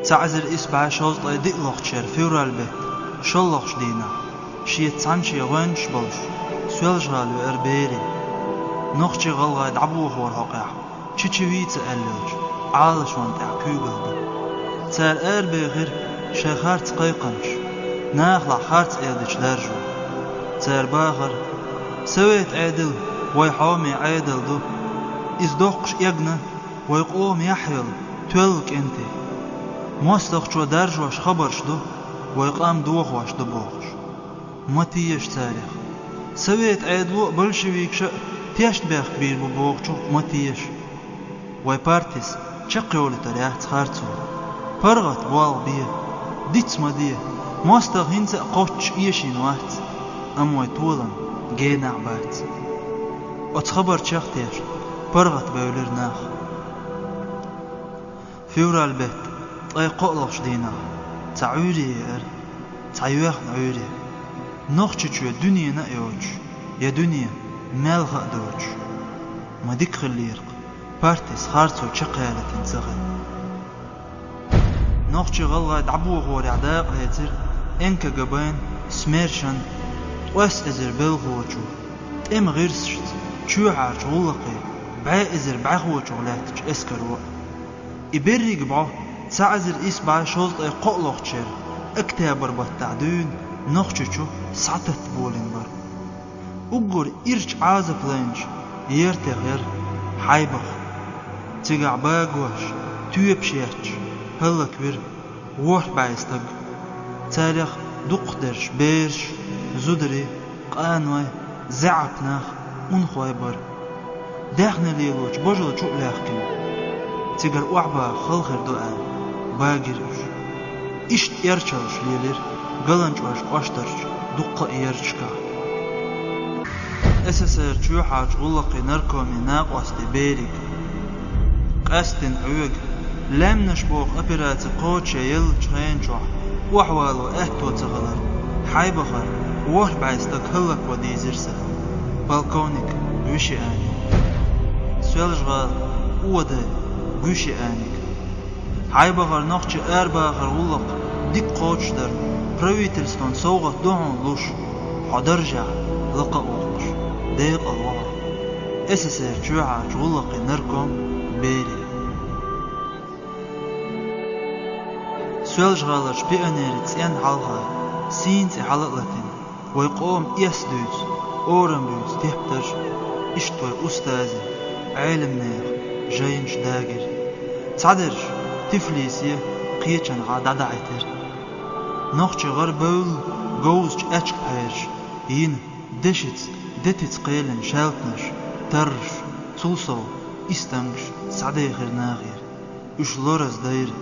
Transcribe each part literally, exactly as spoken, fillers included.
Цхьа эзар исс бӀе шовзткъе диълагӀча шера февраль бетта шоллагӀча дийнахь, шеца цхьана шен гӀоьнчаш болуш, Соьлжа-ГӀала веара Бери. Нохчий-гӀалгӀай дӀабохоран хьокъехь, чу-чу вийца аьлла йолчу Ӏалашонна тӀехь куьйгалла ду. Цара арабехира шайн харц кхайкхамаш, нахалахь харц эладечу даржо. Цара бахара: «Совет Ӏедал вайн хьоме Ӏедал ду. Иза доккхуш эгна вайн къоман яхь йолу тоьлла кӀентий. МостагӀчо даржош хабарш ду, вайн къам дохош ду», – бохуш. Ма теша царах. Совет Ӏедало а, большевикаша а тешнабехк бийр бу бохучух ма теша. Вайн партис чекхйолуьйтур яц харцо. ПаргӀат болх бе, диц ма де, мостагӀа хӀинца а кхоччуш эшийна вац, амма вайн толам генахь бац. Оцу хабарчех тешна, паргӀат бевлира нах. Февраль бетта ткъе кхоалгӀачу дийнахь цхьа Ӏуьйре еара, цхьа йоьхна Ӏуьйре. Нохчийчоь дуьненан а йоцуш, я дуьне мелха а доцуш. Ма дика хиллера-кх, партис харцо чекхъялийтина ца хилла. Нохчий-гӀалгӀай дӀабохорехь дакъа лецира Н К Г Б-н, СМЕРШ-ан, ткъес эзар белхочо, тӀеман гӀирсашца, чоьхьарчу гӀуллакхийн бӀе эзар бӀаьхочух лаьттачу эскаро а. И берриг а бӀо цхьа эзар исс бӀе шовзткъе кхоалгӀачу шеран октябрь баттахь дуьйна Нохчийчу схьататта болийна бара. Уггар ирча Ӏазап лайначу ертех яра Хьайбах. Цигахь багош, тоьпаш етташ, хӀаллаквира ворхӀ бӀе стаг. Царех дукхахдерш бераш, зударий, къаной, заьӀап нах, унахой бара. Даьхни лелочу божал чу а лаьхкина, цигара охьабаха хала хир ду аьлла, багира уьш. Иштта эрчаллаш лелира ГаланчӀожан кӀоштарчу дуккха а ярташкахь. С С Р чоьхьарчу гӀуллакхийн наркоман накъосте Берига. Къаьсттина хьоьга, лаьмнаш боху операци кхочушъеллачу хенан чохь охьавало аьтто ца хилар, Хьайбахара ворхӀ бӀе стаг хӀаллакван дийзира сан. Полковник Гуьшианиг. Соьлжа-ГӀала Одай Гуьшианиг. Хьайбахара нохчийн арабахаран гӀуллакх дика кхочушдар правительствон совгӀат ду хьуна луш, хьо даржехь лакха а воккхуш, декъала вахара С С Р чоьхьарчу гӀуллакхийн нарком Бери. Соьлжа-ГӀаларчу пионерийн цӀенна хьалха сийна цӀе хьала а латина, вай къоман эс дуьйцу, орам буьйцу тептарш, иштта вай устазийн, Ӏеламнехан жайнаш дагира. Цхьадерш Тифлисе, кхечанхьа дӀадахьийтира. Нохчийн гӀара бевлла говзачу аьчка пхьераш йина, дешица, детица кхелина шаьлтанаш, тарраш, цул сов истангаш схьадехира нахера. Уьш лораза дайра.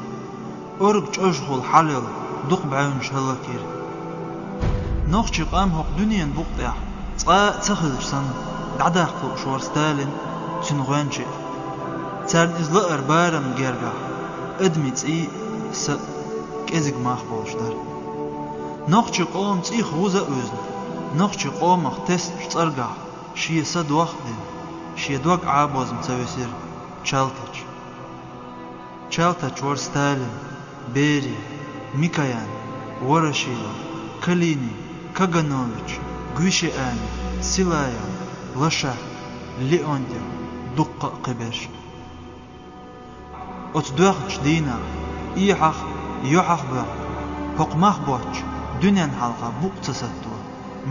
Орга чӀожахула хьалайолу дукха бӀаьвнаш хӀаллакйира. Нохчийн къам хӀокху дуьненан букъа тӀехь цкъа а ца хилча санна, дӀадаккха лууш вара Сталин а, цуьнан гӀоьнчий а. Царна иза лааран барамна гергахь адамийн цӀий а, са а кӀезиг мах болуш дара. Нохчийн къоман цӀийх вуза а вуьзна, нохчийн къомах тесначу цӀаргахь шен са дох а дина, шен дог Ӏабозза ца висира Чалтача. Чалтача вара Сталин, Берия, Микоян, Ворошилов, Калинин, Каганович, Гуьшиани, Силаев, Лошак, Леонтьев, дуккха а кхиберш. Оцу доьхначу дийнахь, эхьах а, юьхьах а боьхна, хӀокху мах боцчу дуьненна хьалха букъ ца сатто,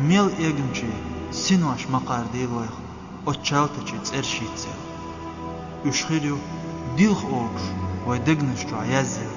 мел эгначийн синош ма-кхардийла вайх оцу Чалтачийн цӀераш йицъелла. Уьш хир ю дилха огуш вайн дегнаш чохь язъелла.